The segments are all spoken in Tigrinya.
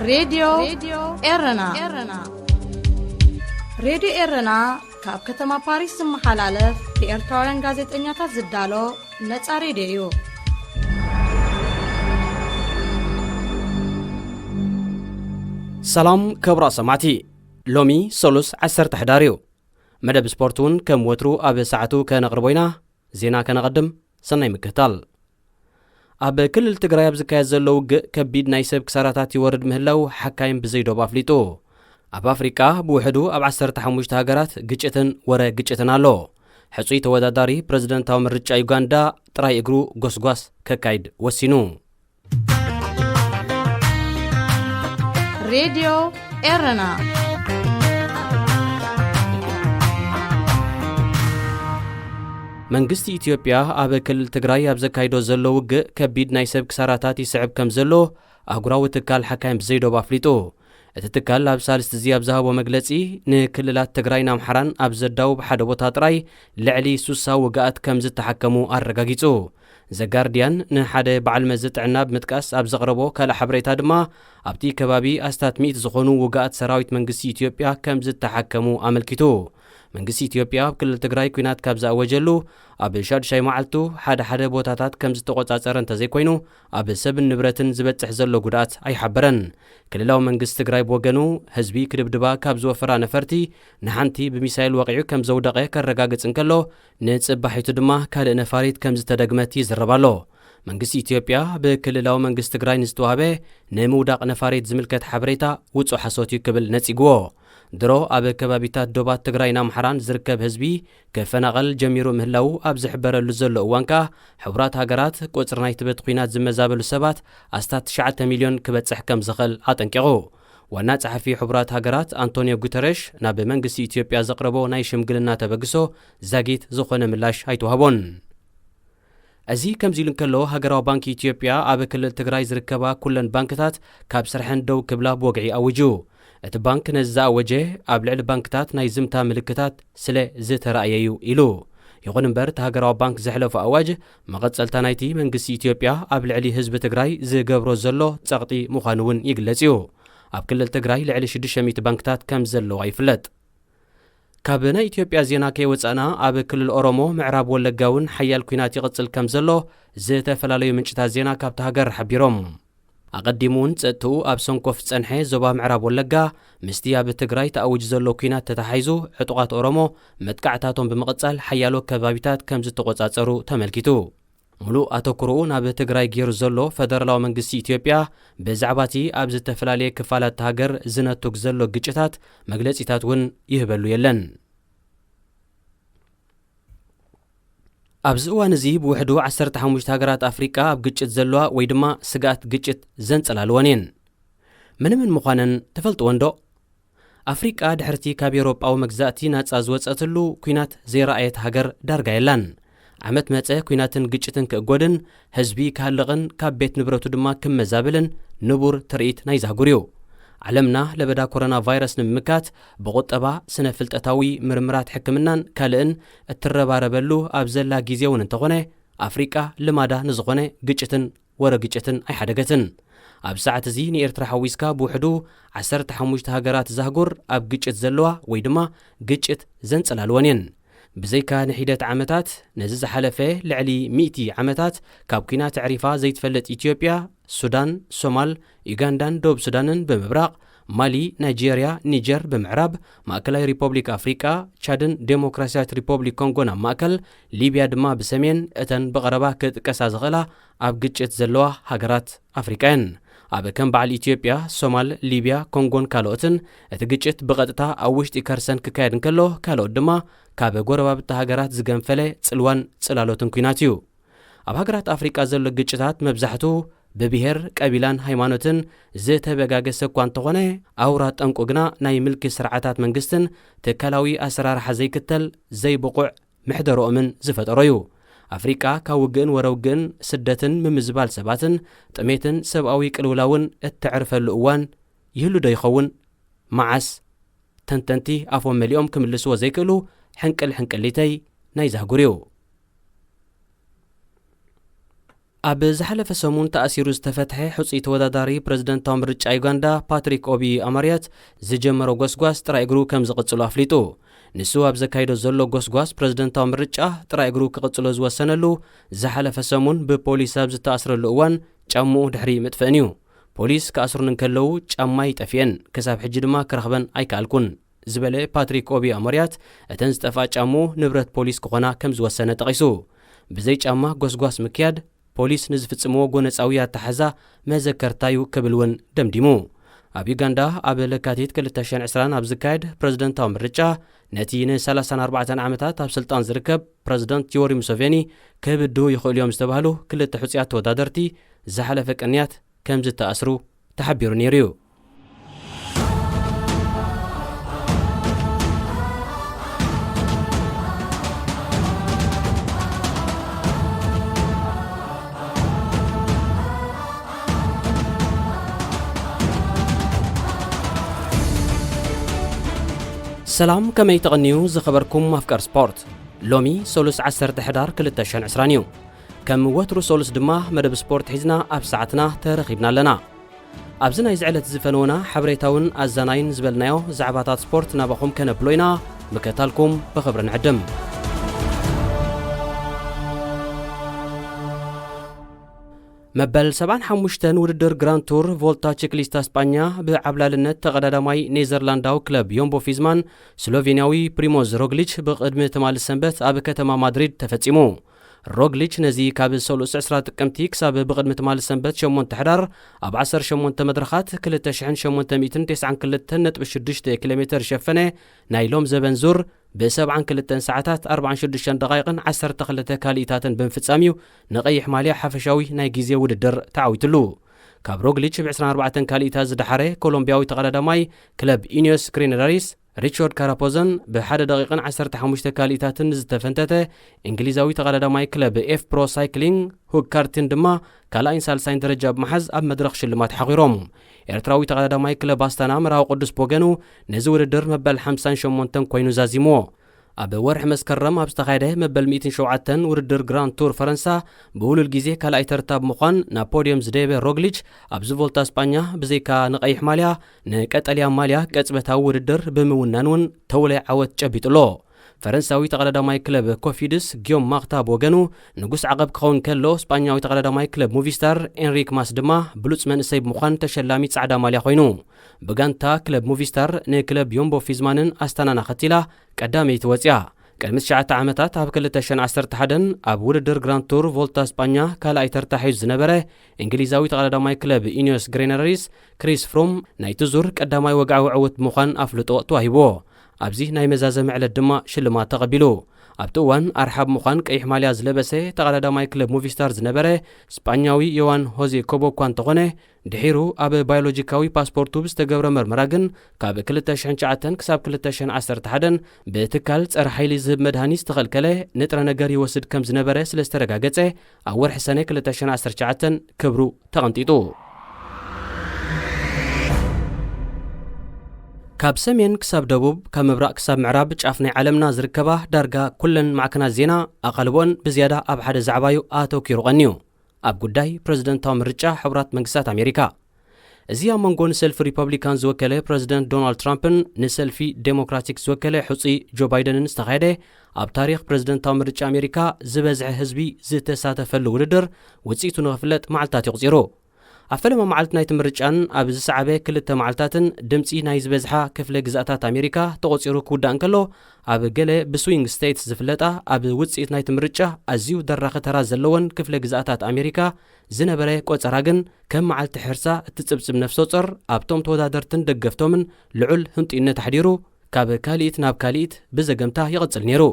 ሬድዮ ኤረና። ሬድዮ ኤረና ካብ ከተማ ፓሪስ ዝመሓላለፍ ብኤርትራውያን ጋዜጠኛታት ዝዳሎ ነጻ ሬድዮ እዩ። ሰላም ክቡራት ሰማዕቲ፣ ሎሚ ሰሉስ ዓሰርተ ሕዳር እዩ። መደብ ስፖርት እውን ከም ወትሩ ኣብ ሰዓቱ ከነቕርቦ ኢና። ዜና ከነቐድም፣ ሰናይ ምክትታል። ኣብ ክልል ትግራይ ኣብ ዝካየድ ዘሎ ውግእ ከቢድ ናይ ሰብ ክሳራታት ይወርድ ምህላው ሓካይም ብዘይዶብ ኣፍሊጡ። ኣብ ኣፍሪቃ ብውሕዱ ኣብ ዓሰርተ ሓሙሽተ ሃገራት ግጭትን ወረ ግጭትን ኣሎ። ሕጹይ ተወዳዳሪ ፕረዚደንታዊ ምርጫ ዩጋንዳ ጥራይ እግሩ ጎስጓስ ከካይድ ወሲኑ። ሬድዮ ኤረና። መንግስቲ ኢትዮጵያ ኣብ ክልል ትግራይ ኣብ ዘካይዶ ዘሎ ውግእ ከቢድ ናይ ሰብ ክሳራታት ይስዕብ ከም ዘሎ ኣህጉራዊ ትካል ሓካይም ብዘይዶብ ኣፍሊጡ። እቲ ትካል ኣብ ሳልስቲ እዚ ኣብ ዝሃቦ መግለጺ፣ ንክልላት ትግራይን ኣምሓራን ኣብ ዘዳውብ ሓደ ቦታ ጥራይ ልዕሊ ሱሳ ውግኣት ከም ዝተሓከሙ ኣረጋጊጹ። ዘጋርድያን ንሓደ በዓል መዚ ጥዕና ብምጥቃስ ኣብ ዘቕረቦ ካልእ ሓበሬታ ድማ፣ ኣብቲ ከባቢ ኣስታት ሚእቲ ዝኾኑ ውግኣት ሰራዊት መንግስቲ ኢትዮጵያ ከም ዝተሓከሙ ኣመልኪቱ። መንግስቲ ኢትዮጵያ ኣብ ክልል ትግራይ ኲናት ካብ ዝኣወጀሉ ኣብ ሻዱሻይ መዓልቱ ሓደ ሓደ ቦታታት ከም ዝተቖጻጸረ እንተዘይኮይኑ፣ ኣብ ሰብን ንብረትን ዝበጽሕ ዘሎ ጉድኣት ኣይሓበረን። ክልላዊ መንግስቲ ትግራይ ብወገኑ፣ ህዝቢ ክድብድባ ካብ ዝወፈራ ነፈርቲ ንሓንቲ ብሚሳይል ወቒዑ ከም ዘውደቐ ከረጋግጽ እንከሎ፣ ንጽባሒቱ ድማ ካልእ ነፋሪት ከም ዝተደግመት ይዝረብ ኣሎ። መንግስቲ ኢትዮጵያ ብክልላዊ መንግስቲ ትግራይ ንዝተዋህበ ንምውዳቕ ነፋሪት ዝምልከት ሓበሬታ ውጹእ ሓሶት እዩ ክብል ነጺግዎ። ድሮ ኣብ ከባቢታት ዶባት ትግራይን ኣምሓራን ዝርከብ ህዝቢ ክፈናቐል ጀሚሩ ምህላዉ ኣብ ዝሕበረሉ ዘሎ እዋን ከኣ፣ ሕቡራት ሃገራት ቁጽሪ ናይቲ በቲ ኲናት ዝመዛበሉ ሰባት ኣስታት ትሽዓተ ሚልዮን ክበጽሕ ከም ዝኽእል ኣጠንቂቑ። ዋና ጸሓፊ ሕቡራት ሃገራት ኣንቶንዮ ጉተረሽ ናብ መንግስቲ ኢትዮጵያ ዘቕረቦ ናይ ሽምግልና ተበግሶ ዛጊት ዝኾነ ምላሽ ኣይተዋህቦን። እዚ ከምዚ ኢሉ እንከሎ፣ ሃገራዊ ባንክ ኢትዮጵያ ኣብ ክልል ትግራይ ዝርከባ ኩለን ባንክታት ካብ ስርሐን ደው ክብላ ብወግዒ ኣዊጁ። እቲ ባንክ ነዚ ዝኣወጀ፣ ኣብ ልዕሊ ባንክታት ናይ ዝምታ ምልክታት ስለ ዝተራእየ እዩ ኢሉ። ይኹን እምበር፣ እቲ ሃገራዊ ባንክ ዘሕለፎ ኣዋጅ መቐጸልታ ናይቲ መንግስቲ ኢትዮጵያ ኣብ ልዕሊ ህዝቢ ትግራይ ዝገብሮ ዘሎ ጸቕጢ ምዃኑ እውን ይግለጽ እዩ። ኣብ ክልል ትግራይ ልዕሊ ሽዱሽተ ሚእቲ ባንክታት ከም ዘለዋ ይፍለጥ። ካብ ናይ ኢትዮጵያ ዜና ከይወጻእና፣ ኣብ ክልል ኦሮሞ ምዕራብ ወለጋ እውን ሓያል ኲናት ይቕጽል ከም ዘሎ ዝተፈላለዩ ምንጭታት ዜና ካብታ ሃገር ሓቢሮም። ኣቐዲሙ እውን ጸጥትኡ ኣብ ሰንኮፍ ዝጸንሐ ዞባ ምዕራብ ወለጋ፣ ምስቲ ኣብ ትግራይ ተኣዊጁ ዘሎ ኲናት ተተሓሒዙ፣ ዕጡቓት ኦሮሞ መጥቃዕታቶም ብምቕጻል ሓያሎ ከባቢታት ከም ዝተቖጻጸሩ ተመልኪቱ። ሙሉእ ኣተኩሮኡ ናብ ትግራይ ገይሩ ዘሎ ፈደራላዊ መንግስቲ ኢትዮጵያ፣ ብዛዕባ እቲ ኣብ ዝተፈላለየ ክፋላት ሃገር ዝነቱግ ዘሎ ግጭታት መግለጺታት እውን ይህበሉ የለን። ኣብዚ እዋን እዚ ብውሕዱ ዓሰርተ ሓሙሽተ ሃገራት ኣፍሪቃ ኣብ ግጭት ዘለዋ ወይ ድማ ስግኣት ግጭት ዘንጸላልወን እየን። መን መን ምዃነን ትፈልጥወን ዶ? ኣፍሪቃ ድሕርቲ ካብ ኤውሮጳዊ መግዛእቲ ናጻ ዝወጸትሉ ኲናት ዘይረኣየት ሃገር ዳርጋ የላን። ዓመት መጸ ኲናትን ግጭትን ክእጎድን ህዝቢ ክሃልቕን ካብ ቤት ንብረቱ ድማ ክመዛብልን ንቡር ትርኢት ናይዚ ኣህጉር እዩ። ዓለምና ለበዳ ኮሮና ቫይረስ ንምምካት ብቑጠባ፣ ስነ ፍልጠታዊ ምርምራት ሕክምናን ካልእን እትረባረበሉ ኣብ ዘላ ግዜ እውን እንተኾነ፣ ኣፍሪቃ ልማዳ ንዝኾነ ግጭትን ወረ ግጭትን ኣይሓደገትን። ኣብ ሰዓት እዚ ንኤርትራ ሓዊስካ ብውሕዱ ዓሰርተ ሓሙሽተ ሃገራት ዛህጉር ኣብ ግጭት ዘለዋ ወይ ድማ ግጭት ዘንጸላልወን እየን። ብዘይካ ንሒደት ዓመታት፣ ነዚ ዝሓለፈ ልዕሊ ሚእቲ ዓመታት ካብ ኲናት ኣዕሪፋ ዘይትፈልጥ ኢትዮጵያ፣ ሱዳን፣ ሶማል፣ ዩጋንዳን ደቡብ ሱዳንን ብምብራቕ፣ ማሊ፣ ናይጄርያ፣ ኒጀር ብምዕራብ፣ ማእከላይ ሪፖብሊክ ኣፍሪቃ፣ ቻድን ዴሞክራሲያዊት ሪፖብሊክ ኮንጎን ኣብ ማእከል፣ ሊብያ ድማ ብሰሜን፣ እተን ብቐረባ ክጥቀሳ ዝኽእላ ኣብ ግጭት ዘለዋ ሃገራት ኣፍሪቃ እየን። ኣብ ከም በዓል ኢትዮጵያ፣ ሶማል፣ ሊብያ፣ ኮንጎን ካልኦትን እቲ ግጭት ብቐጥታ ኣብ ውሽጢ ከርሰን ክካየድ እንከሎ፣ ካልኦት ድማ ካብ ጎረባብቲ ሃገራት ዝገንፈለ ጽልዋን ጽላሎትን ኲናት እዩ። ኣብ ሃገራት ኣፍሪቃ ዘሎ ግጭታት መብዛሕቱ ብብሄር፣ ቀቢላን ሃይማኖትን ዝተበጋገሰ እኳ እንተኾነ፣ ኣውራ ጠንቁ ግና ናይ ምልኪ ስርዓታት መንግስትን ትካላዊ ኣሰራርሓ ዘይክተል ዘይብቑዕ ምሕደረኦምን ዝፈጠሮ እዩ። ኣፍሪቃ ካብ ውግእን ወረ ውግእን፣ ስደትን ምምዝባል ሰባትን፣ ጥሜትን ሰብኣዊ ቅልውላውን እተዕርፈሉ እዋን ይህሉ ዶ ይኸውን? መዓስ? ተንተንቲ ኣፎም መሊኦም ክምልስዎ ዘይክእሉ ሕንቅል ሕንቅሊተይ ናይ ዛህጉር እዩ። ኣብ ዝሓለፈ ሰሙን ተኣሲሩ ዝተፈትሐ ሕጹይ ተወዳዳሪ ፕረዚደንታዊ ምርጫ ዩጋንዳ ፓትሪክ ኦቢ ኣማርያት ዝጀመሮ ጎስጓስ ጥራይ እግሩ ከም ዝቕጽሎ ኣፍሊጡ። ንሱ ኣብ ዘካይዶ ዘሎ ጎስጓስ ፕረዚደንታዊ ምርጫ ጥራይ እግሩ ክቕጽሎ ዝወሰነሉ ዝሓለፈ ሰሙን ብፖሊስ ኣብ ዝተኣስረሉ እዋን ጫምኡ ድሕሪ ምጥፍእን እዩ። ፖሊስ ክኣስሩኒ እንከለዉ ጫማይ ጠፊኤን፣ ክሳብ ሕጂ ድማ ክረኽበን ኣይከኣልኩን ዝበለ ፓትሪክ ኦቢ ኣሞርያት፣ እተን ዝጠፍኣ ጫምኡ ንብረት ፖሊስ ክኾና ከም ዝወሰነ ጠቒሱ። ብዘይ ጫማ ጎስጓስ ምክያድ ፖሊስ ንዝፍጽምዎ ጎነጻዊ ኣተሓዛ መዘከርታ'ዩ ክብል እውን ደምዲሙ። ኣብ ዩጋንዳ ኣብ ለካቲት ክልተ ሽሕን ዕስራን ኣብ ዝካየድ ፕረዚደንታዊ ምርጫ ነቲ ን ሰላሳን ኣርባዕተን ዓመታት ኣብ ስልጣን ዝርከብ ፕረዚደንት ዮወሪ ሙሰቬኒ ክብድሁ ይኽእሉ እዮም ዝተባህሉ ክልተ ሕጹያት ተወዳደርቲ ዝሓለፈ ቅንያት ከም ዝተኣስሩ ተሓቢሩ ነይሩ እዩ። ሰላም፣ ከመይ ተቐንዩ ዝኸበርኩም ኣፍቀር ስፖርት? ሎሚ ሰሉስ ዓሰርተ ሕዳር ክልተ ሽሕን ዕስራን እዩ። ከም ወትሩ ሰሉስ ድማ መደብ ስፖርት ሒዝና ኣብ ሰዓትና ተረኺብና ኣለና። ኣብዚ ናይዚ ዕለት ዝፈነወና ሓበሬታውን ኣዛናይን ዝበልናዮ ዛዕባታት ስፖርት ናባኹም ከነብሎ ኢና። ምክትታልኩም ብኽብሪ ንዕድም። መበል ሰብዓን ሓሙሽተን ውድድር ግራንድ ቱር ቮልታ ቺክሊስታ ስጳኛ ብዓብላልነት ተቐዳዳማይ ኔዘርላንዳዊ ክለብ ዮምቦ ፊዝማን ስሎቬንያዊ ፕሪሞዝ ሮግሊች ብቕድሚ ትማሊ ሰንበት ኣብ ከተማ ማድሪድ ተፈጺሙ። ሮግሊች ነዚ ካብ ሰሉስ ዕስራ ጥቅምቲ ክሳብ ብቕድሚ ትማሊ ሰንበት ሸሞንተ ሕዳር ኣብ ዓሰርተ ሸሞንተ መድረኻት ክልተ ሽሕን ሸሞንተ ሚእትን ተስዓን ክልተን ነጥቢ ሽዱሽተ ኪሎ ሜተር ዝሸፈነ ናይ ሎም ዘበን ዙር ብሰብዓን ክልተን ሰዓታት ኣርባዓን ሽዱሽተን ደቓይቕን ዓሰርተ ክልተ ካልኢታትን ብምፍጻም እዩ ንቐይሕ ማልያ ሓፈሻዊ ናይ ግዜ ውድድር ተዓዊትሉ። ካብ ሮግሊች ብ ዕስራን ኣርባዕተን ካልኢታት ዝደሓረ ኮሎምቢያዊ ተቐዳዳማይ ክለብ ኢኒዮስ ግሬነዳሪስ ሪቻርድ ካራፖዘን ብሓደ ደቂቕን ዓሰርተ ሓሙሽተ ካልኢታትን ዝተፈንተተ እንግሊዛዊ ተቐዳዳማይ ክለብ ኤፍ ፕሮ ሳይክሊንግ ሁግ ካርቲን ድማ ካልኣይን ሳልሳይን ደረጃ ብምሓዝ ኣብ መድረኽ ሽልማት ሓኺሮም። ኤርትራዊ ተቐዳዳማይ ክለብ ኣስታና መርሃዊ ቅዱስ ቦገኑ ነዚ ውድድር መበል ሓምሳን ሸሞንተን ኮይኑ ዛዚምዎ። ኣብ ወርሒ መስከረም ኣብ ዝተኻየደ መበል ሚእትን ሸውዓተን ውድድር ግራንድ ቱር ፈረንሳ ብውሉል ግዜ ካልኣይ ተርታ ብምዃን ናብ ፖድየም ዝደየበ ሮግሊች፣ ኣብዚ ቮልታ ስጳኛ ብዘይካ ንቐይሕ ማልያ ንቀጠልያ ማልያ ቅጽበታዊ ውድድር ብምውናን እውን ተውለ ዓወት ጨቢጡ ኣሎ። ፈረንሳዊ ተቐዳዳማይ ክለብ ኮፊድስ ጊዮም ማኽታ ብወገኑ ንጉስ ዓቐብ ክኸውን ከሎ፣ ስጳኛዊ ተቐዳዳማይ ክለብ ሙቪስታር ኤንሪክ ማስ ድማ ብሉጽ መንእሰይ ብምዃን ተሸላሚ ጻዕዳ ማልያ ኮይኑ። ብጋንታ ክለብ ሙቪስታር ንክለብ ዮምቦ ፊዝማንን ኣስታናን ኣኸቲላ ቀዳመይቲ ወጽያ። ቅድሚ ትሽዓተ ዓመታት ኣብ ክልተ ሽሕን ዓሰርተ ሓደን ኣብ ውድድር ግራንድ ቱር ቮልታ ስጳኛ ካልኣይ ተርታ ሒዙ ዝነበረ እንግሊዛዊ ተቐዳዳማይ ክለብ ኢኒዮስ ግሬነሪስ ክሪስ ፍሩም ናይቲ ዙር ቀዳማይ ወግዓዊ ዕዉት ብምዃን ኣፍልጦ ተዋሂብዎ። ኣብዚ ናይ መዛዘሚ ዕለት ድማ ሽልማት ተቐቢሉ። ኣብቲ እዋን ኣርሓ ብምዃን ቀይሕ ማልያ ዝለበሰ ተቐዳዳማይ ክለብ ሙቪስታር ዝነበረ ስጳኛዊ ዮዋን ሆዜ ኮቦ እኳ እንተኾነ፣ ድሒሩ ኣብ ባዮሎጂካዊ ፓስፖርቱ ብዝተገብረ መርመራ ግን ካብ ክልተ ሽሕን ትሽዓተን ክሳብ ክልተ ሽሕን ዓሰርተ ሓደን ብትካል ጸረ ሓይሊ ዝህብ መድሃኒት ዝተኸልከለ ንጥረ ነገር ይወስድ ከም ዝነበረ ስለ ዝተረጋገጸ፣ ኣብ ወርሒ ሰነ ክልተ ሽሕን ዓሰርተ ትሽዓተን ክብሩ ተቐንጢጡ። ካብ ሰሜን ክሳብ ደቡብ፣ ካብ ምብራቕ ክሳብ ምዕራብ ጫፍ ናይ ዓለምና ዝርከባ ዳርጋ ኩለን ማዕከናት ዜና ኣቓልቦን ብዝያዳ ኣብ ሓደ ዛዕባ'ዩ ኣተኲሩ ቀንዩ። ኣብ ጉዳይ ፕረዚደንታዊ ምርጫ ሕቡራት መንግስታት ኣሜሪካ። እዚ ኣብ መንጎ ንሰልፊ ሪፐብሊካን ዝወከለ ፕረዚደንት ዶናልድ ትራምፕን ንሰልፊ ዴሞክራቲክ ዝወከለ ሕጹይ ጆ ባይደንን ዝተኻየደ ኣብ ታሪኽ ፕረዚደንታዊ ምርጫ ኣሜሪካ ዝበዝሐ ህዝቢ ዝተሳተፈሉ ውድድር ውጽኢቱ ንኽፍለጥ መዓልታት ይቑጺሩ። ኣብ ፈለማ መዓልቲ ናይቲ ምርጫን ኣብ ዝሰዓበ ክልተ መዓልታትን ድምጺ ናይ ዝበዝሓ ክፍለ ግዝኣታት ኣሜሪካ ተቖጺሩ ክውዳእ እንከሎ፣ ኣብ ገለ ብስዊንግ ስቴትስ ዝፍለጣ ኣብ ውጽኢት ናይቲ ምርጫ ኣዝዩ ደራኺ ተራ ዘለወን ክፍለ ግዝኣታት ኣሜሪካ ዝነበረ ቆጸራ ግን፣ ከም መዓልቲ ሕርሳ እትጽብጽብ ነፍሰ ጾር ኣብቶም ተወዳደርትን ደገፍቶምን ልዑል ህንጡይነት ኣሕዲሩ፣ ካብ ካልኢት ናብ ካልኢት ብዘገምታ ይቕጽል ነይሩ።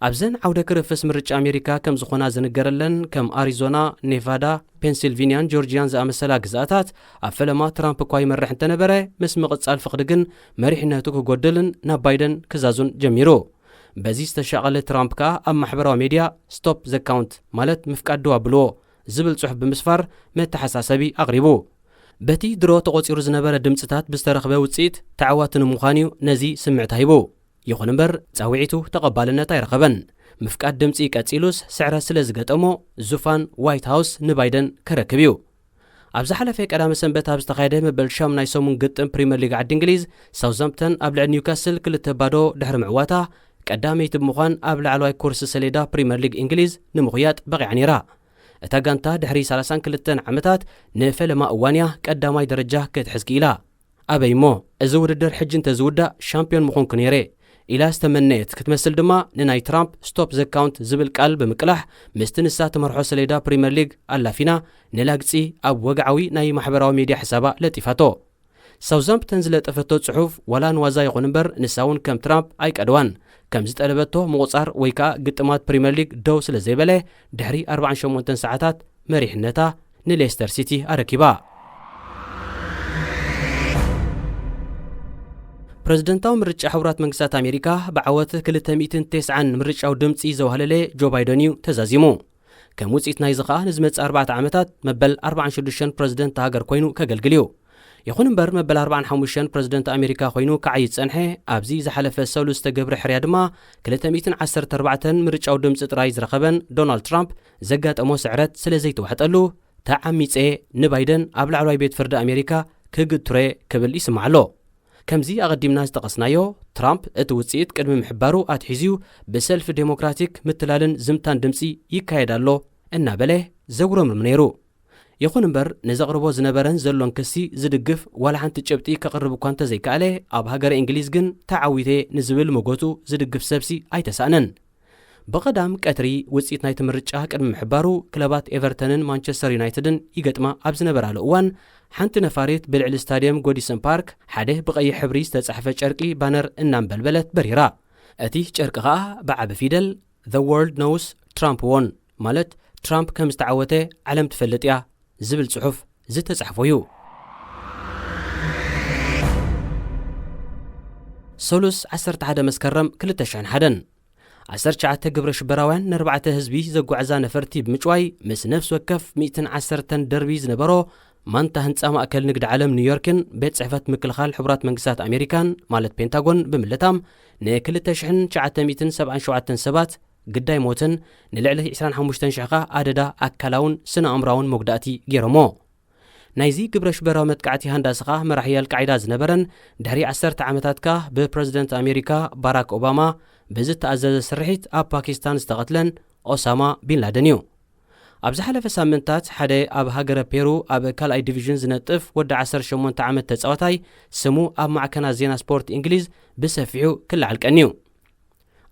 ኣብዘን ዓውደ ክርፍስ ምርጫ ኣሜሪካ ከም ዝኾና ዝንገረለን ከም ኣሪዞና፣ ኔቫዳ፣ ፔንሲልቪንያን ጆርጂያን ዝኣመሰላ ግዝኣታት ኣብ ፈለማ ትራምፕ እኳ ይመርሕ እንተነበረ፣ ምስ ምቕጻል ፍቕዲ ግን መሪሕነቱ ክጎድልን ናብ ባይደን ክዛዙን ጀሚሩ። በዚ ዝተሻቐለ ትራምፕ ከኣ ኣብ ማሕበራዊ ሜድያ ስቶፕ ዘ ካውንት፣ ማለት ምፍቃድ ደው ኣብልዎ ዝብል ጽሑፍ ብምስፋር መተሓሳሰቢ ኣቕሪቡ። በቲ ድሮ ተቖጺሩ ዝነበረ ድምጽታት ብዝተረኽበ ውጽኢት ተዓዋቲ ንምዃን እዩ ነዚ ስምዕታ ሂቡ። ይኹን እምበር ጻውዒቱ ተቐባልነት ኣይረኸበን። ምፍቃድ ድምጺ ቀጺሉስ፣ ስዕረት ስለ ዝገጠሞ፣ ዙፋን ዋይት ሃውስ ንባይደን ከረክብ እዩ። ኣብ ዝሓለፈ ቀዳመ ሰንበት ኣብ ዝተኻየደ መበል ሻምናይ ሰሙን ግጥም ፕሪምየር ሊግ ዓዲ እንግሊዝ፣ ሳውዝሃምፕተን ኣብ ልዕሊ ኒውካስል ክልተ ባዶ ድሕሪ ምዕዋታ፣ ቀዳመይቲ ብምዃን ኣብ ላዕለዋይ ኮርሲ ሰሌዳ ፕሪምየር ሊግ እንግሊዝ ንምኹያጥ በቒዓ ነይራ። እታ ጋንታ ድሕሪ ሰላሳን ክልተን ዓመታት ንፈለማ እዋን እያ ቀዳማይ ደረጃ ክትሕዝ ክኢላ። ኣበይ እሞ፣ እዚ ውድድር ሕጂ እንተዝውዳእ ሻምፒዮን ምኾንኩ ነይረ ኢላ ዝተመነየት ክትመስል ድማ፣ ንናይ ትራምፕ ስቶፕ ዘ ካውንት ዝብል ቃል ብምቅላሕ፣ ምስቲ ንሳ ትመርሖ ሰሌዳ ፕሪምየር ሊግ ኣላፊና ንላግጺ ኣብ ወግዓዊ ናይ ማሕበራዊ ሚድያ ሕሳባ ለጢፋቶ። ሳውዝሃምፕተን ዝለጠፈቶ ጽሑፍ ዋላ ንዋዛ ይኹን እምበር፣ ንሳ እውን ከም ትራምፕ ኣይቀደዋን። ከም ዝጠለበቶ ምቑጻር ወይ ከኣ ግጥማት ፕሪምየር ሊግ ደው ስለ ዘይበለ፣ ድሕሪ ኣርባዓን ሸሞንተን ሰዓታት መሪሕነታ ንሌስተር ሲቲ ኣረኪባ። ፕረዚደንታዊ ምርጫ ሕቡራት መንግስታት ኣሜሪካ ብዓወት ክልተ ሚእትን ተስዓን ምርጫዊ ድምጺ ዘዋህለለ ጆ ባይደን እዩ ተዛዚሙ። ከም ውጽኢት ናይዚ ከኣ ንዝመጽእ ኣርባዕተ ዓመታት መበል ኣርባዓን ሽዱሽተን ፕረዚደንት ሃገር ኮይኑ ከገልግል እዩ። ይኹን እምበር፣ መበል ኣርባዓን ሓሙሽተን ፕረዚደንት ኣሜሪካ ኮይኑ ክዓዪ ዝጸንሐ፣ ኣብዚ ዝሓለፈ ሰሉስ ዝተገብረ ሕርያ ድማ፣ ክልተ ሚእትን ዓሰርተ ኣርባዕተን ምርጫዊ ድምጺ ጥራይ ዝረኸበን ዶናልድ ትራምፕ ዘጋጠሞ ስዕረት ስለ ዘይተዋሕጠሉ፣ ተዓሚጸ ንባይደን ኣብ ላዕለዋይ ቤት ፍርዲ ኣሜሪካ ክግትሮ ክብል ይስማዕ ኣሎ። ከምዚ ኣቐዲምና ዝጠቐስናዮ፣ ትራምፕ እቲ ውጽኢት ቅድሚ ምሕባሩ ኣትሒዙ ብሰልፊ ዴሞክራቲክ ምትላልን ዝምታን ድምጺ ይካየድ ኣሎ እናበለ ዘጉረምርም ነይሩ። ይኹን እምበር፣ ንዘቕርቦ ዝነበረን ዘሎን ክሲ ዝድግፍ ዋላ ሓንቲ ጭብጢ ከቕርብ እኳ እንተዘይከኣለ፣ ኣብ ሃገረ እንግሊዝ ግን ተዓዊተ ንዝብል መጎቱ ዝድግፍ ሰብሲ ኣይተሳእነን። ብቐዳም ቀትሪ ውጽኢት ናይቲ ምርጫ ቅድሚ ምሕባሩ፣ ክለባት ኤቨርተንን ማንቸስተር ዩናይትድን ይገጥማ ኣብ ዝነበራሉ እዋን፣ ሓንቲ ነፋሪት ብልዕሊ ስታድየም ጎዲሰን ፓርክ ሓደ ብቐይሕ ሕብሪ ዝተጻሕፈ ጨርቂ ባነር እናንበልበለት በሪራ። እቲ ጨርቂ ከኣ ብዓቢ ፊደል "The world knows Trump won" ማለት "ትራምፕ ከም ዝተዓወተ ዓለም ትፈልጥ እያ" ዝብል ጽሑፍ ዝተጻሕፎ እዩ። ሰሉስ ዓሰርተ ሓደ መስከረም ክልተ ሽሕን ሓደን፣ ዓሰርተ ትሽዓተ ግብረ ሽበራውያን ነርባዕተ ህዝቢ ዘጓዕዛ ነፈርቲ ብምጭዋይ፣ ምስ ነፍሲ ወከፍ ሚእትን ዓሰርተን ደርቢ ዝነበሮ ማንታ ህንጻ ማእከል ንግዲ ዓለም ኒውዮርክን ቤት ጽሕፈት ምክልኻል ሕቡራት መንግስታት ኣሜሪካን፣ ማለት ፔንታጎን፣ ብምልታም፣ ንክልተ ሽሕን ትሽዓተ ሚእትን ሰብዓን ሸውዓተን ሰባት ግዳይ ሞትን ንልዕሊ ዕስራን ሓሙሽተን ሽሕ ከኣ ኣደዳ ኣካላውን ስነ ኣእምራውን መጉዳእቲ ገይሮሞ። ናይዚ ግብረ ሽበራዊ መጥቃዕቲ ሃንዳሲ ከኣ መራሒ ኣልቃዒዳ ዝነበረን ድሕሪ ዓሰርተ ዓመታት ከኣ ብፕረዚደንት ኣሜሪካ ባራክ ኦባማ ብዝተኣዘዘ ስርሒት ኣብ ፓኪስታን ዝተቐትለን ኦሳማ ቢን ላደን እዩ። ኣብ ዝሓለፈ ሳምንታት፣ ሓደ ኣብ ሃገረ ፔሩ ኣብ ካልኣይ ዲቪዥን ዝነጥፍ ወዲ ዓሰርተ ሸሞንተ ዓመት ተጻዋታይ ስሙ ኣብ ማዕከናት ዜና ስፖርት እንግሊዝ ብሰፊሑ ክለዓል ቀንዩ።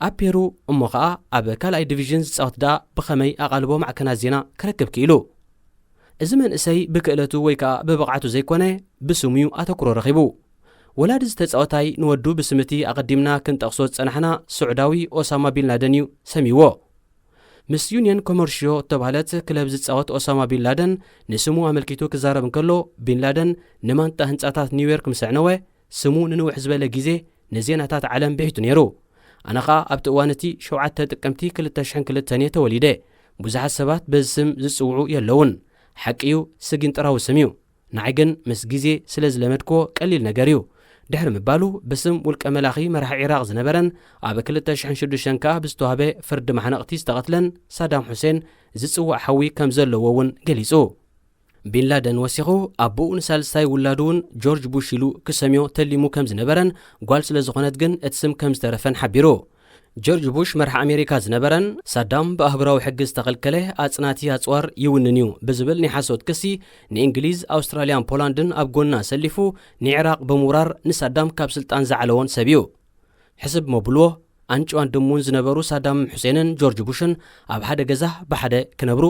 ኣብ ፔሩ እሞ ኸኣ ኣብ ካልኣይ ዲቪዥን ዝጻወት ደኣ ብኸመይ ኣቓልቦ ማዕከናት ዜና ክረክብ ክኢሉ? እዚ መንእሰይ ብክእለቱ ወይ ከኣ ብብቕዓቱ ዘይኮነ፣ ብስሙ እዩ ኣተኩሮ ረኺቡ። ወላዲ እዚ ተጻዋታይ ንወዱ ብስም እቲ ኣቐዲምና ክንጠቕሶ ዝጸናሕና ስዑዳዊ ኦሳማ ቢን ላደን እዩ ሰምይዎ። ምስ ዩንየን ኮመርሽዮ እተባህለት ክለብ ዝጻወት ኦሳማ ቢን ላደን፣ ንስሙ ኣመልኪቱ ክዛረብ እንከሎ፣ ቢን ላደን ንማንታ ህንጻታት ኒውዮርክ ምስ ኣዕነወ፣ ስሙ ንንውሕ ዝበለ ግዜ ንዜናታት ዓለም ብሒቱ ነይሩ። ኣነ ኸኣ ኣብቲ እዋን እቲ ሸውዓተ ጥቅምቲ ክልተ ሽሕን ክልተን እየ ተወሊደ። ብዙሓት ሰባት በዚ ስም ዝጽውዑ የለውን። ሓቂ እዩ፣ ስጊንጥራዊ ስም እዩ። ንዓይ ግን ምስ ግዜ ስለ ዝለመድክዎ ቀሊል ነገር እዩ። ድሕሪ ምባሉ፣ ብስም ውልቀ መላኺ መራሒ ዒራቕ ዝነበረን ኣብ ክልተ ሽሕን ሽዱሽተን ከኣ ብዝተዋህበ ፍርዲ ማሕነቕቲ ዝተቐትለን ሳዳም ሑሴን ዝጽዋዕ ሓዊ ከም ዘለዎ እውን ገሊጹ። ቢን ላደን ወሲኹ፣ ኣቦኡ ንሳልሳይ ውላዱ እውን ጆርጅ ቡሽ ኢሉ ክሰምዮ ተሊሙ ከም ዝነበረን፣ ጓል ስለ ዝኾነት ግን እቲ ስም ከም ዝተረፈን ሓቢሩ። ጆርጅ ቡሽ መራሒ ኣሜሪካ ዝነበረን፣ ሳዳም ብኣህጉራዊ ሕጊ ዝተኸልከለ ኣጽናቲ ኣጽዋር ይውንን እዩ ብዝብል ናይ ሓሶት ክሲ፣ ንእንግሊዝ፣ ኣውስትራልያን ፖላንድን ኣብ ጎና ኣሰሊፉ፣ ንዒራቕ ብምውራር ንሳዳም ካብ ስልጣን ዝዓለዎን ሰብ እዩ። ሕስብ መብልዎ፣ ኣንጭዋን ድሙን ዝነበሩ ሳዳም ሑሴንን ጆርጅ ቡሽን ኣብ ሓደ ገዛ ብሓደ ክነብሩ፣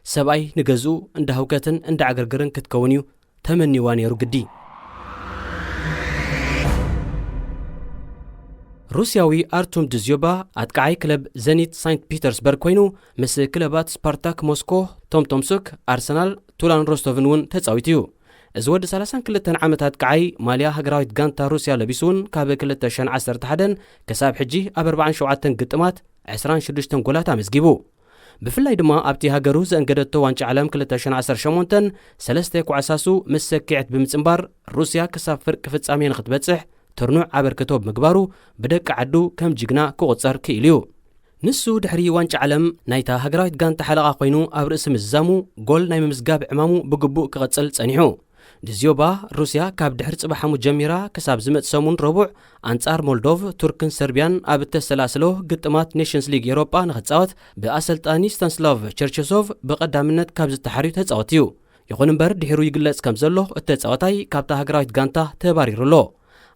ሰብኣይ ንገዝኡ እንዳ ህውከትን እንዳ ዕግርግርን ክትከውን እዩ ተመንይዋ ነይሩ ግዲ። ሩስያዊ ኣርቱም ድዝዮባ ኣጥቃዓይ ክለብ ዘኒት ሳንት ፒተርስበርግ ኮይኑ፣ ምስ ክለባት ስፓርታክ ሞስኮ፣ ቶምቶምሱክ፣ ኣርሰናል፣ ቱላን ሮስቶቭን እውን ተጻዊቱ እዩ። እዚ ወዲ ሰላሳን ክልተን ዓመት ኣጥቃዓይ ማልያ ሃገራዊት ጋንታ ሩስያ ለቢሱ እውን ካብ ክልተ ሽሕን ዓሰርተ ሓደን ክሳብ ሕጂ ኣብ ኣርባዓን ሸውዓተን ግጥማት ዕስራን ሽዱሽተን ጎላት ኣመዝጊቡ። ብፍላይ ድማ ኣብቲ ሃገሩ ዘእንገደቶ ዋንጫ ዓለም ክልተ ሽሕን ዓሰርተ ሸሞንተን ሰለስተ ኳዕሳሱ ምስ ሰኪዐት ብምጽንባር፣ ሩስያ ክሳብ ፍርቂ ፍጻሜ ንኽትበጽሕ ትርኑዕ ኣበርክቶ ብምግባሩ፣ ብደቂ ዓዱ ከም ጅግና ክቑጸር ክኢሉ እዩ። ንሱ ድሕሪ ዋንጫ ዓለም ናይታ ሃገራዊት ጋንታ ሓለቓ ኮይኑ ኣብ ርእሲ ምዝዛሙ፣ ጎል ናይ ምምዝጋብ ዕማሙ ብግቡእ ክቕጽል ጸኒሑ። ድዝዮባ፣ ሩስያ ካብ ድሕሪ ጽባሕ ሓሙስ ጀሚራ ክሳብ ዝመጽእ ሰሙን ረቡዕ ኣንጻር ሞልዶቭ፣ ቱርክን ሰርቢያን ኣብ እተሰላስሎ ግጥማት ኔሽንስ ሊግ ኤውሮጳ ንኽጻወት ብኣሰልጣኒ ስታንስላቭ ቸርቸሶቭ ብቐዳምነት ካብ ዝተሓርዩ ተጻወትቲ እዩ። ይኹን እምበር ድሒሩ ይግለጽ ከም ዘሎ እቲ ተጻዋታይ ካብታ ሃገራዊት ጋንታ ተባሪሩ ኣሎ።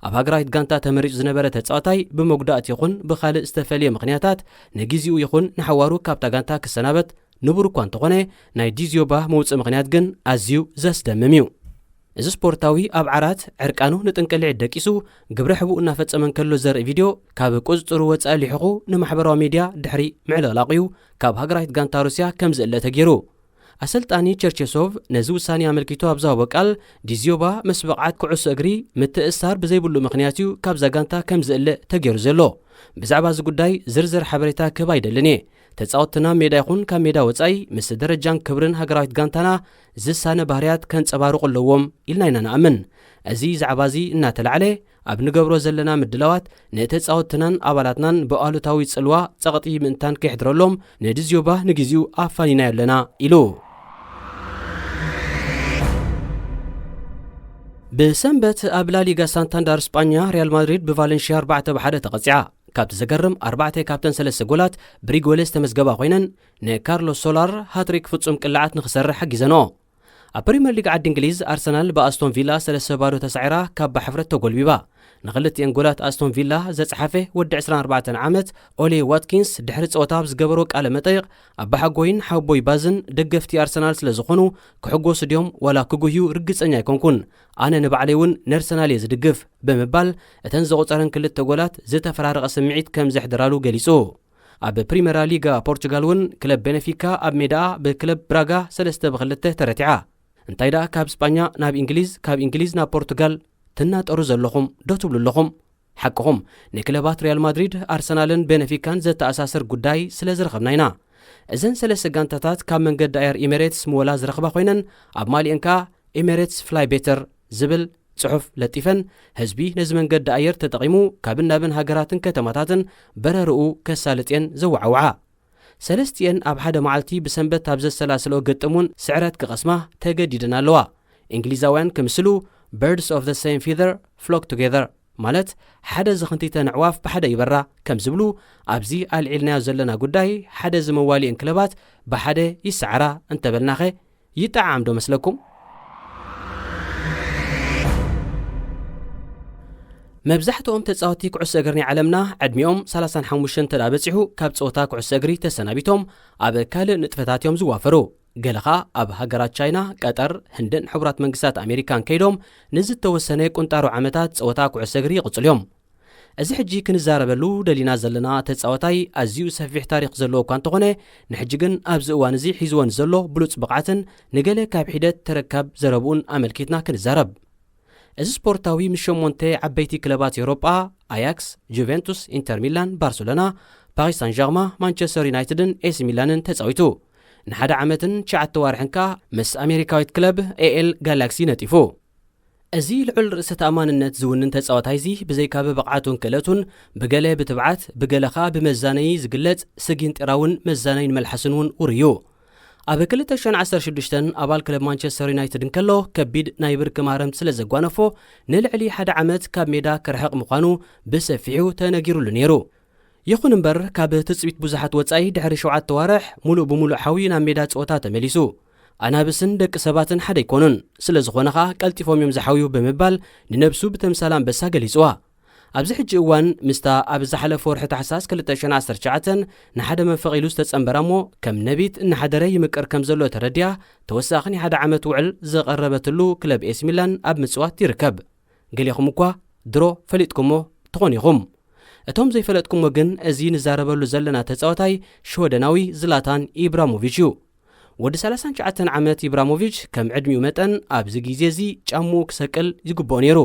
ኣብ ሃገራዊት ጋንታ ተመሪጹ ዝነበረ ተጻዋታይ ብመጉዳእቲ ይኹን ብኻልእ ዝተፈልየ ምኽንያታት ንግዜኡ ይኹን ንሓዋሩ ካብታ ጋንታ ክሰናበት ንቡር እኳ እንተኾነ፣ ናይ ዲዝዮባ መውጽኢ ምኽንያት ግን ኣዝዩ ዘስደምም እዩ። እዚ ስፖርታዊ ኣብ ዓራት ዕርቃኑ ንጥንቅልዒት ደቂሱ ግብረ ሕቡእ እናፈጸመ እንከሎ ዘርኢ ቪድዮ ካብ ቁጽጽሩ ወጻኢ ልሒቑ ንማሕበራዊ ሜድያ ድሕሪ ምዕልቕላቑ እዩ ካብ ሃገራዊት ጋንታ ሩስያ ከም ዝእለ ተገይሩ። ኣሰልጣኒ ቸርቸሶቭ ነዚ ውሳኔ ኣመልኪቱ ኣብ ዝሃቦ ቃል፣ ዲዝዮባ ምስ ብቕዓት ኩዕሶ እግሪ ምትእስሳር ብዘይብሉ ምኽንያት እዩ ካብዛ ጋንታ ከም ዝእለ ተገይሩ ዘሎ። ብዛዕባ እዚ ጉዳይ ዝርዝር ሓበሬታ ክህብ ኣይደልን እየ። ተጻወትትና ሜዳ ይኹን ካብ ሜዳ ወጻኢ ምስ ደረጃን ክብርን ሃገራዊት ጋንታና ዝሳነ ባህርያት ከንጸባርቑ ኣለዎም ኢልና ኢና ንኣምን። እዚ ዛዕባ እዚ እናተላዕለ ኣብ ንገብሮ ዘለና ምድላዋት ንተጻወትናን ኣባላትናን ብኣሉታዊ ጽልዋ ጸቕጢ ምእንታን ከይሕድረሎም ንድዝዮባ ንግዜኡ ኣፋኒናዮ ኣለና ኢሉ። ብሰንበት ኣብ ላሊጋ ሳንታንዳር ስጳኛ ሪያል ማድሪድ ብቫለንሽያ ኣርባዕተ ብ ሓደ ተቐጺዓ። ካብቲ ዘገርም ኣርባዕተ ካብተን ሰለስተ ጎላት ብሪጎለ ዝተመዝገባ ኮይነን ንካርሎስ ሶላር ሃትሪክ ፍጹም ቅልዓት ንኽሰርሕ ሓጊዘንኦ። ኣብ ፕሪምየር ሊግ ዓዲ እንግሊዝ ኣርሰናል ብኣስቶን ቪላ ሰለስተ ባዶ ተሳዒራ ካብ ብሓፍረት ተጎልቢባ። ንኽልቲኤን ጎላት ኣስቶን ቪላ ዘጽሓፈ ወዲ ዕስራን ኣርባዕተን ዓመት ኦሌ ዋትኪንስ ድሕሪ ጸወታ ኣብ ዝገበሮ ቃለ መጠይቕ ኣባሓጎይን ሓቦይ ባዝን ደገፍቲ ኣርሰናል ስለ ዝኾኑ ክሕጎሱ ድዮም ዋላ ክጉህዩ ርግጸኛ ኣይኮንኩን። ኣነ ንባዕለይ እውን ነርሰናል እየ ዝድግፍ ብምባል እተን ዘቑጸረን ክልተ ጎላት ዝተፈራረቐ ስምዒት ከም ዘሕደራሉ ገሊጹ። ኣብ ፕሪመራ ሊጋ ፖርቹጋል እውን ክለብ ቤነፊካ ኣብ ሜዳኣ ብክለብ ብራጋ ሰለስተ ብ ክልተ ተረቲዓ። እንታይ ደኣ ካብ ስጳኛ ናብ እንግሊዝ፣ ካብ እንግሊዝ ናብ ፖርቱጋል ትናጠሩ ዘለኹም ዶ ትብሉ ኣለኹም? ሓቅኹም፣ ንክለባት ሪያል ማድሪድ፣ ኣርሰናልን ቤነፊካን ዘተኣሳስር ጉዳይ ስለ ዝረኸብና ኢና። እዘን ሰለስተ ጋንታታት ካብ መንገዲ ኣየር ኢሜሬትስ ምወላ ዝረኽባ ኮይነን ኣብ ማሊአን ከኣ ኤሜሬትስ ፍላይ ቤተር ዝብል ጽሑፍ ለጢፈን፣ ህዝቢ ነዚ መንገዲ ኣየር ተጠቒሙ ካብን ናብን ሃገራትን ከተማታትን በረርኡ ከሳልጥየን ዘወዓውዓ። ሰለስቲኤን ኣብ ሓደ መዓልቲ ብሰንበት ኣብ ዘሰላስሎ ግጥም እውን ስዕረት ክቐስማ ተገዲደን ኣለዋ። እንግሊዛውያን ክምስሉ፣ Birds of the same feather flock together፣ ማለት ሓደ ዝኽንቲተን ኣዕዋፍ ብሓደ ይበራ ከም ዝብሉ፣ ኣብዚ ኣልዒልናዮ ዘለና ጉዳይ ሓደ ዝመዋሊእን ክለባት ብሓደ ይሰዓራ እንተበልናኸ ይጠዓም ዶ መስለኩም? መብዛሕትኦም ተጻወቲ ኩዕሶ እግሪ ናይ ዓለምና ዕድሚኦም ሰላሳን ሓሙሽተን እንተ ደኣ በጺሑ ካብ ጸወታ ኩዕሶ እግሪ ተሰናቢቶም ኣብ ካልእ ንጥፈታት እዮም ዝዋፈሩ። ገለ ኸኣ ኣብ ሃገራት ቻይና፣ ቀጠር፣ ህንድን ሕቡራት መንግስታት ኣሜሪካን ከይዶም ንዝተወሰነ ቁንጣሮ ዓመታት ጸወታ ኩዕሶ እግሪ ይቕጽሉ እዮም። እዚ ሕጂ ክንዛረበሉ ደሊና ዘለና ተጻዋታይ ኣዝዩ ሰፊሕ ታሪኽ ዘለዎ እኳ እንተኾነ፣ ንሕጂ ግን ኣብዚ እዋን እዚ ሒዝዎ ንዘሎ ብሉጽ ብቕዓትን ንገለ ካብ ሒደት ተረካብ ዘረብኡን ኣመልኪትና ክንዛረብ። እዚ ስፖርታዊ ምስ ሸሞንተ ዓበይቲ ክለባት ኤውሮጳ፣ ኣያክስ፣ ጁቬንቱስ፣ ኢንተር ሚላን፣ ባርሰሎና፣ ፓሪስ ሳን ዣርማ፣ ማንቸስተር ዩናይትድን ኤሲ ሚላንን ተጻዊቱ። ንሓደ ዓመትን ትሽዓተ ዋርሕን ከኣ ምስ ኣሜሪካዊት ክለብ ኤኤል ጋላክሲ ነጢፉ። እዚ ልዑል ርእሰ ተኣማንነት ዝውንን ተጻዋታይ እዚ ብዘይካ ብብቕዓቱን ክእለቱን ብገለ ብትብዓት ብገለ ኸኣ ብመዛነዪ ዝግለጽ ስጊንጢራውን መዛነዪን መልሓስን እውን ውሩይ እዩ። ኣብ ክልተ ሽሕን ዓሰርተ ሽዱሽተን ኣባል ክለብ ማንቸስተር ዩናይትድ እንከሎ ከቢድ ናይ ብርኪ ማህረምቲ ስለ ዘጓነፎ ንልዕሊ ሓደ ዓመት ካብ ሜዳ ክርሕቕ ምዃኑ ብሰፊሑ ተነጊሩሉ ነይሩ። ይኹን እምበር ካብ ትጽቢት ብዙሓት ወጻኢ ድሕሪ ሸውዓተ ዋርሕ ሙሉእ ብሙሉእ ሓውዩ ናብ ሜዳ ጸወታ ተመሊሱ። ኣናብስን ደቂ ሰባትን ሓደ ኣይኮኑን፣ ስለ ዝኾነ ኸኣ ቀልጢፎም እዮም ዝሓውዩ ብምባል ንነብሱ ብተምሳል ኣንበሳ ገሊጽዋ። ኣብዚ ሕጂ እዋን ምስታ ኣብ ዝሓለፈ ወርሒ ታሕሳስ ክልተ ሽሕን ዓሰርተ ትሽዓተን ንሓደ መንፈቕ ኢሉ ዝተጸንበራ እሞ ከም ነቢት እናሓደረ ይምቅር ከም ዘሎ ተረዲኣ፣ ተወሳኺ ናይ ሓደ ዓመት ውዕል ዝቐረበትሉ ክለብ ኤሲ ሚላን ኣብ ምጽዋት ይርከብ። ገሊኹም እኳ ድሮ ፈሊጥኩሞ ትኾኑ ኢኹም። እቶም ዘይፈለጥኩሞ ግን፣ እዚ ንዛረበሉ ዘለና ተጻዋታይ ሽወደናዊ ዝላታን ኢብራሞቪች እዩ። ወዲ ሰላሳን ትሽዓተን ዓመት ኢብራሞቪች ከም ዕድሚኡ መጠን ኣብዚ ግዜ እዚ ጫምኡ ክሰቅል ይግብኦ ነይሩ።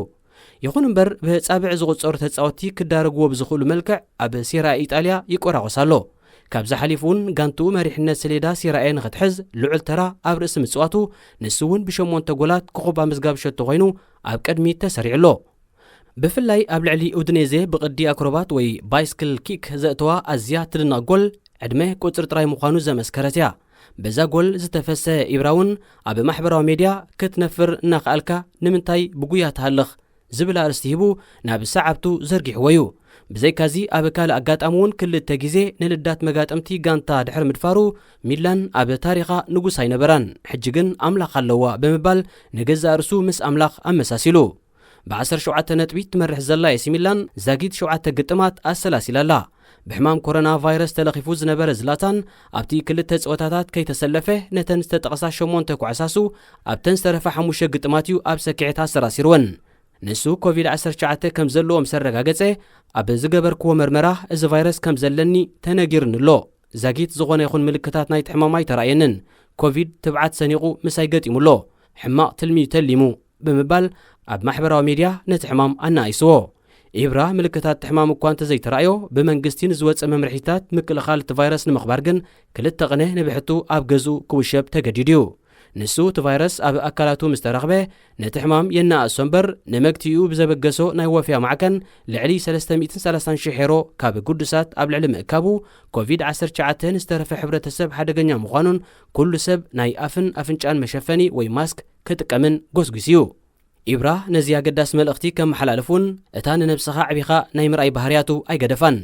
ይኹን እምበር፣ ብጻብዕ ዝቑጸሩ ተጻወትቲ ክዳረግዎ ብዝኽእሉ መልክዕ ኣብ ሴራ ኢጣልያ ይቆራቖስ ኣሎ። ካብዚ ሓሊፉ እውን ጋንትኡ መሪሕነት ሰሌዳ ሴራ ኤ ንኽትሕዝ ልዑል ተራ ኣብ ርእሲ ምጽዋቱ፣ ንሱ እውን ብሸሞንተ ጎላት ኮኾብ ኣመዝጋቢ ሸቶ ኮይኑ ኣብ ቅድሚት ተሰሪዑ ኣሎ። ብፍላይ ኣብ ልዕሊ ኡድኔዜ ብቕዲ ኣክሮባት ወይ ባይስክል ኪክ ዘእተዋ ኣዝያ ትድነቕ ጎል ዕድመ ቁጽሪ ጥራይ ምዃኑ ዘመስከረት እያ። በዛ ጎል ዝተፈሰ ኢብራ እውን ኣብ ማሕበራዊ ሜድያ ክትነፍር እናኸኣልካ ንምንታይ ብጉያ ትሃልኽ ዝብል ኣርእስቲ ሂቡ ናብ ሰዓብቱ ዘርጊሕዎ እዩ። ብዘይካዚ ኣብ ካልእ ኣጋጣሚ እውን ክልተ ግዜ ንልዳት መጋጥምቲ ጋንታ ድሕሪ ምድፋሩ ሚላን ኣብ ታሪኻ ንጉስ ኣይነበራን፣ ሕጂ ግን ኣምላኽ ኣለዋ ብምባል ንገዛእ ርእሱ ምስ ኣምላኽ ኣመሳሲሉ። ብ17 ነጥቢ ትመርሕ ዘላ ኤሲ ሚላን ዛጊት ሸውዓተ ግጥማት ኣሰላሲላ ኣላ። ብሕማም ኮሮና ቫይረስ ተለኺፉ ዝነበረ ዝላታን ኣብቲ ክልተ ጸወታታት ከይተሰለፈ ነተን ዝተጠቕሳ ሸሞንተ ኩዕሳሱ ኣብተን ዝተረፋ ሓሙሽተ ግጥማት እዩ ኣብ ሰኪዐት ኣሰራሲርወን። ንሱ ኮቪድ-19 ከም ዘለዎ ምስ ኣረጋገጸ፣ ኣብ ዝገበርክዎ መርመራ እዚ ቫይረስ ከም ዘለኒ ተነጊርኒ ኣሎ። ዛጊት ዝኾነ ይኹን ምልክታት ናይቲ ሕማም ኣይተራእየንን። ኮቪድ ትብዓት ሰኒቑ ምሳይ ገጢሙ ኣሎ። ሕማቕ ትልሚ እዩ ተሊሙ ብምባል ኣብ ማሕበራዊ ሜድያ ነቲ ሕማም ኣነኣይስዎ። ኢብራ ምልክታት እቲ ሕማም እኳ እንተዘይተራእዮ፣ ብመንግስቲ ንዝወጸ መምርሒታት ምክልኻል እቲ ቫይረስ ንምኽባር ግን ክልተ ቅነ ንብሕቱ ኣብ ገዝኡ ክውሸብ ተገዲዱ እዩ። ንሱ እቲ ቫይረስ ኣብ ኣካላቱ ምስ ተረኽበ ነቲ ሕማም የነኣእሶ እምበር፣ ንመግትኡ ብዘበገሶ ናይ ወፍያ ማዕከን ልዕሊ ሰለስተ ሚእትን ሰላሳን ሽሕ ሄሮ ካብ ግዱሳት ኣብ ልዕሊ ምእካቡ፣ ኮቪድ-19 ዝተረፈ ሕብረተሰብ ሓደገኛ ምዃኑን ኩሉ ሰብ ናይ ኣፍን ኣፍንጫን መሸፈኒ ወይ ማስክ ክጥቀምን ጎስጒሱ እዩ። ኢብራ ነዚ ኣገዳሲ መልእኽቲ ከመሓላልፍ እውን እታ ንነብስኻ ኣዕቢኻ ናይ ምርኣይ ባህርያቱ ኣይገደፋን።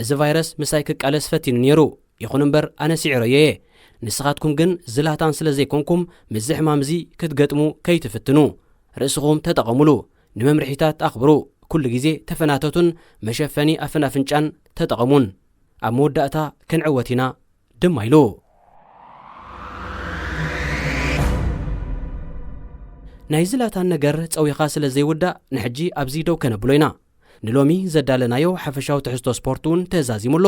እዚ ቫይረስ ምሳይ ክቃለስ ፈቲኑ ነይሩ፣ ይኹን እምበር ኣነ ስዒረዮ እየ። ንስኻትኩም ግን ዝላታን ስለ ዘይኮንኩም ምስዚ ሕማም እዚ ክትገጥሙ ከይትፍትኑ። ርእስኹም ተጠቐሙሉ፣ ንመምርሒታት ኣኽብሩ፣ ኩሉ ግዜ ተፈናተቱን መሸፈኒ ኣፍን ኣፍንጫን ተጠቐሙን። ኣብ መወዳእታ ክንዕወት ኢና ድማ ኢሉ። ናይ ዝላታን ነገር ጸዊኻ ስለ ዘይውዳእ ንሕጂ ኣብዚ ደው ከነብሎ ኢና። ንሎሚ ዘዳለናዮ ሓፈሻዊ ትሕዝቶ ስፖርት እውን ተዛዚሙ ኣሎ።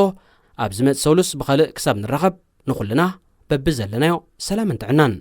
ኣብ ዝመጽእ ሰሉስ ብኻልእ ክሳብ ንራኸብ ንኹልና በብዘለናዮ ሰላምን ጥዕናን።